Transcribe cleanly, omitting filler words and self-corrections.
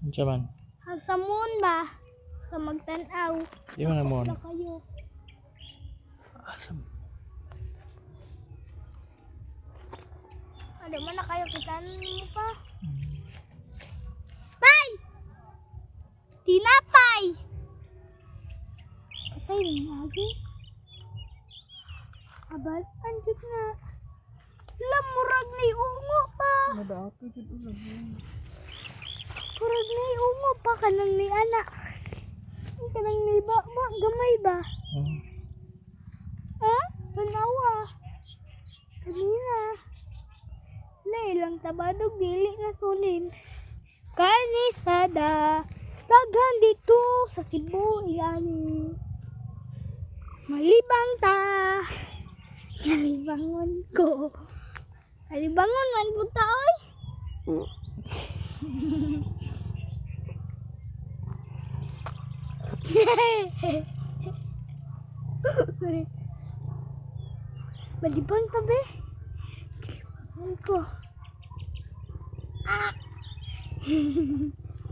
Unsa man? Ang sa moon ba? Sa magtan-aw. Di man na moon. Na kayo. Asa? Ano man na kayo kita mo pa. Pay! Tinapay! Patay na lagi. Abal, anjud na. Lamurag ni ungo pa. Madato jud ulam. Murag ni ungo pa kanang ni ana. Kanang ni ba, ba gamay ba? Ha? Tanawa. Kanina. Nailang tabadog dili na sulin. Kanisada. Daghan dito sa Cebu iani. Malibang ta. Malibangon ko. Malibangon man pud ta oy. Malibang ta be. Malibangon ko. Ah.